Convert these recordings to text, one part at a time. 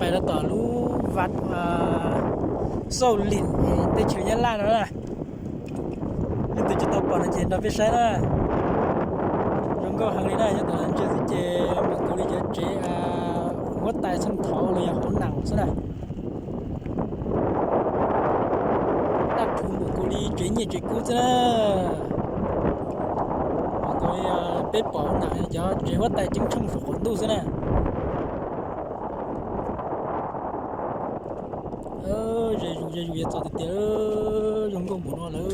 Pais rau tom lub vaj Xauj Lim teb chaws Nyab Laj no na. Leej twg tsis tau pom no ces nrog peb saib na. Zoo nkauj heev li na, nyob tom ntej xwb ces npaum nkaus li cov tsev huab tais txheej thaud los yog hauv nees xwb na. Daj rhuv npaum nkaus li tsev nyiaj tsev kub xwb na. Npaum nkaus li peb pom hauv nees cov tsev huab tais ceeb tsheej saum qaum ntuj xwb na. Ze zus ze zus yuav txog tiag tiag, zoo nkauj npaum no lawm.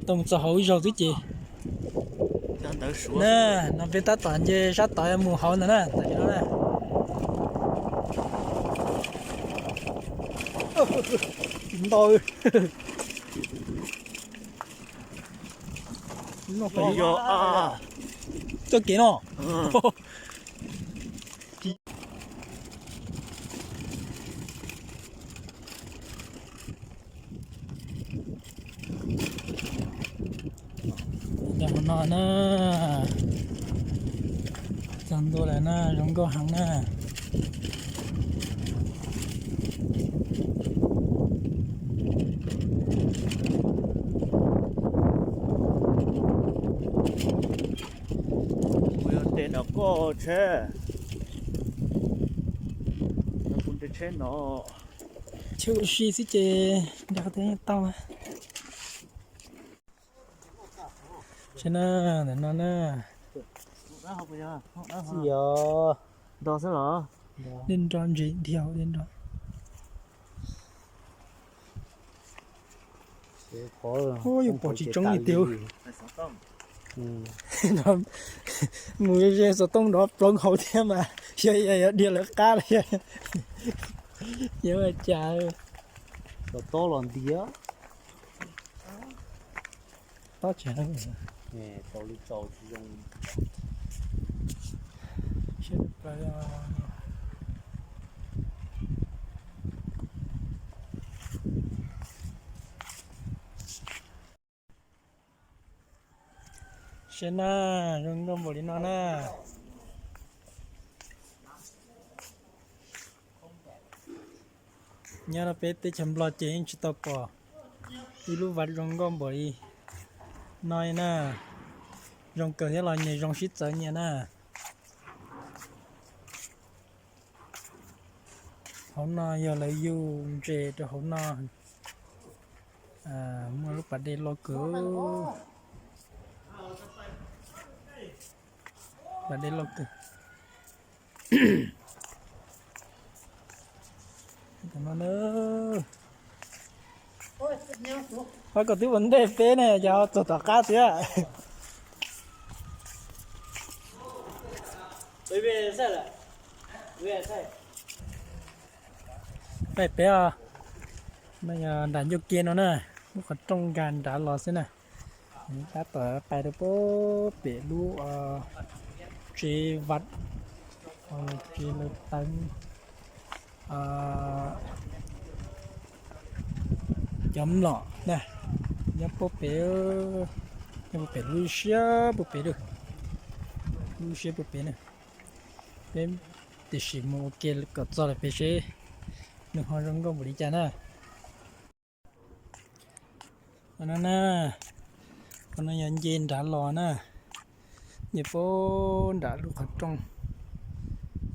Tau mus txog hauv ib zaug xwb ces. Na, no peb tab tom nce sab tod mus hauv ntawd na, tam sim no na. Ntau. Txoj kev no. Cov hauv no na, txog ntua lawm na, zoo nkauj heev na. Kuv yog tes nram koj tsheb, kuv tes tsheb no. Chwv ua si xwb ces nrad twb tau. Saib na, ntawm no na. Xij os. Nrog xwb los? Dej nrog ntses dhia dej nrog. Ub, yus pom tsis tsoob li tiag. Mus ze ze xov tooj nrov ploov hauv thiab mas yog yog dhia lawv qab li. Yog ua cas. Xov tooj los ntiav. Tob tsis heev. Tau li tau tsis zoo. Saib na, zoo nkauj npaum li no na. Nyob rau peb teb chaws Nplog ces yeej tsis tau pom ib lub vaj zoo nkauj npaum li no na. Zoo kawg thiab los nyias zoo sib txawv nyias na. Hauv no yog lawv yug ntses rau hauv no. Muaj lub pas dej loj kawg. Pas dej loj kawg. Pab kom twb ua ntej peb ne, yog txog tom qab thiab. Peb os, no yog nram ncauj ke no na, lub qhov rooj nkag nrad los xwb na. Tab tom pais rau pem lub tsev vaj, tsev lawv teev cov mlom na, nyob puag pem, nyob puag pem lub siab puag pem lawm, lub siab puag pem na. Peb tiam sis mus ua ke kom txog lawm pem seb nws ho zoo nkauj npaum li cas na. Qhov no na, qhov no yog nce nrad los na, nce puag nram lub qhov rooj,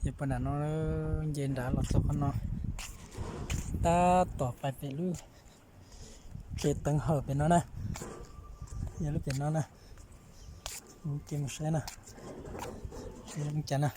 yog puag nram no, nce nrad los txog qhov no, tab tom pais pem lub tsev teev hawm pem no na, yog lub pem no na, ces mus saib na, seb zoo cas na.